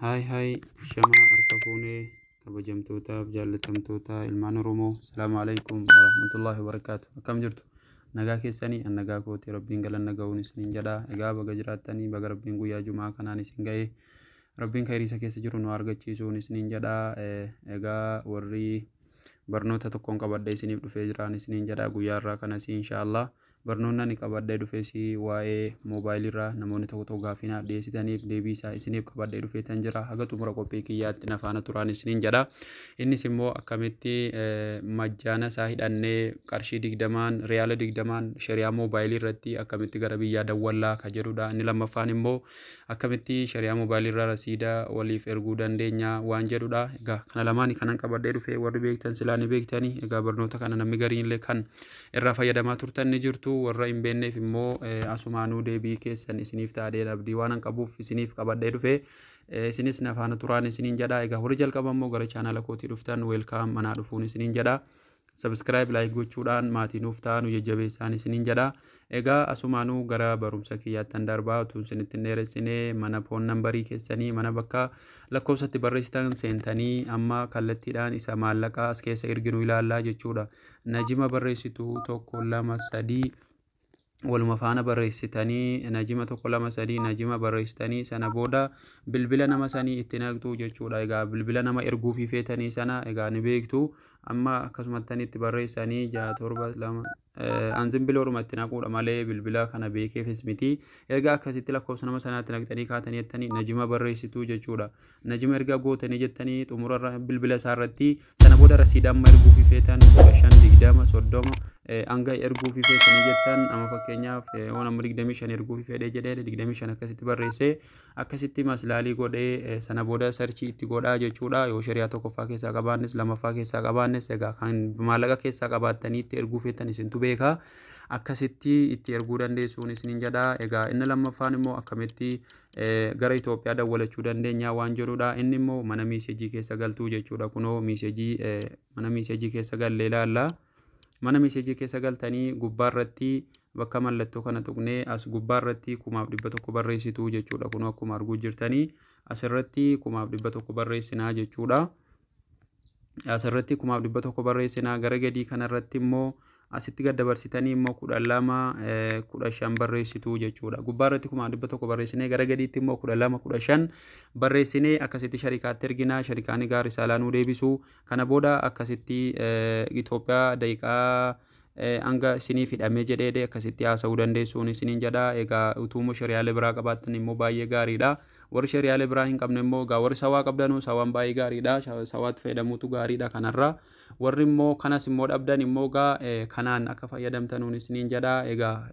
Haay haay, shamaa harka fuunee, kabajamtootaaf jaallatamtoota ilmaan Oromoo, salaamu alaikum warahmatullahi wabarakaatu. Akkam jirtu? Nagaa keessanii? An nagaa kooti, Rabbiin galanna ga'uun isiniin jedha. Egaa baga jiraattanii, baga Rabbiin guyyaa jumaa kanaan isin ga'e, Rabbiin khayriisa keessa jiru nu argachiisuun isiniin jedha. Egaa warri barnoota tokkoon qabadhee isiniif dhufee jiraan isiniin jedha guyyaa irraa kanas inshaallah. Barnoonni ani qabadhee dhufes waa'ee moobaayilii namoonni tokko tokko gaaffii naaf dhiyeessitaniif deebii isaa isiniif qabadhee dhufeetan jira. Haga xumura qophii kiyyaatti na faana turaan isiniin jedha. Innis immoo akkamitti majjaana isaa hidhannee qarshii 20n, riyaala 20n shari'aa moobaayilii irratti akkamitti gara biyyaa dawwallaa ka jedhudha. Inni lammaffaan immoo akkamitti shari'aa moobaayilii irraa rasiida waliif erguu dandeenya waan jedhudha. Egaa kana lamaani kanan qabadhee dhufee, warri beektan silaa ni beektanii. Egaa barnoota kana namni gariin illee kan irraa fayyadamaa turtan ni jirtu. Warra hin beekneef immoo asumaanuu deebii keessan isiniif taadheen abdii waan an qabuuf isiniif qabadhee dhufe. Isinis na faana turaan isiniin jedha. Egaa warri jalqaba immoo gara chaanala kootii dhuftan, welcome, manaa dhufuun isiniin jedha. Subscribe, like gochuudhaan maatii nuuf ta'aa, nu jajjabeessaan isiniin jedha. Egaa asumaanuu gara barumsa kiyyaattan darbaa. Utuu isinitti hin dheeressinee, mana phone numberii keessanii, mana bakka lakkoofsatti barreessitan seentanii, amma kallattiidhaan isa maallaqaa as keessa erginu ilaallaa jechuudha. Najima barreessitu, 1 2 3 waluma faana barreessitanii, najima 1 2 3 najima barreessitanii, sana booda bilbila nama sanii itti naqxu jechuudha. Egaa bilbila nama erguufii feetanii sana egaa ni beektu. Amma akkasumattan itti barreessanii 6 7 2 anzin biloodhuma itti naquudha malee bilbila kana beekeefis miti. Erga akkasitti lakkoofsa nama sanaatti naqxanii kaatanii jettanii najima barreessitu jechuudha. Najima erga gootanii jettanii xumura bilbila isaa irratti, sana booda rasiida amma erguufii feetan 15, 20, 30 hanga erguufii feetanii jettan. Amma fakkeenyaaf yoo nama 25 erguufii fedhee jedhee, 25 akkasitti barreessee, akkasitti maslaalii godhee, sana booda searchii itti godhaa jechuudha. Yoo shari'aa tokkoffaa keessaa qabaannes, lamaffaa keessaa qabaannes, egaa kan maallaqa keessaa qabaattanii itti erguu feetan isintu beeka. Akkasitti itti erguu dandeessuun isiniin jedha. Egaa inni lammaffaan immoo akkamitti gara Itoophiyaa dawwalachuu dandeenya waan jedhudha. Inni immoo mana messageii keessa galtuu jechuudha. Kunoo messageii, mana messageii keessa gallee ilaalla. Mana messageii keessa galtanii gubbaarratti bakka mallattoo kana tuqnee, as gubbaarratti 1100 barreessitu jechuudha. Kunoo akkuma arguu jirtanii asirratti 1100 barreessinaa jechuudha. Asirratti 1100 barreessinaa. Gara gadii kanarratti immoo asitti gad dabarsitanii immoo 12 15 barreessitu jechuudha. Gubbaarratti 1100 barreessinee, gara gadiitti immoo 12 15 barreessinee, akkasitti sharikaatti erginaa. Sharikaan egaa risaalaa nuu deebisu. Kana booda akkasitti Itoophiyaa daqiiqaa hanga isiniif hidhamee jedhee akkasitti haasa'uu dandeessuun isiniin jedha. Egaa utuuma shariyaalee biraa qabaattan immoo baay'ee gaariidha. Warri shariyaalee biraa hin qabne immoo, egaa warri sawaa qabdanuu sawaan baay'ee gaariidha. Sawaatti fayyadamuutu gaariidha kanarra. Warri immoo kanas immoo dhabdan immoo egaa kanaan akka fayyadamtanuun isiniin jedha. Egaa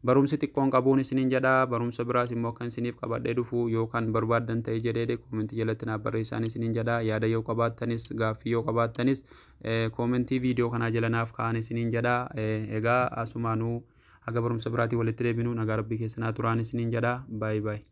barumsi xiqqoon qabuun isiniin jedha. Barumsa biraas immoo kan isiniif qabadhee dhufu yoo kan barbaaddan ta'e jedhee, commentii jalatti naaf barreessaan isiniin jedha. Yaada yoo qabaattanis, gaaffii yoo qabaattanis, commentii viidiyoo kanaa jala naaf kaa'an isiniin jedha. Egaa asumaanuu haga barumsa biraatii walitti deebinu, nagaa Rabbii keessanaa turaan isiniin jedha. Baay'ee baay'ee.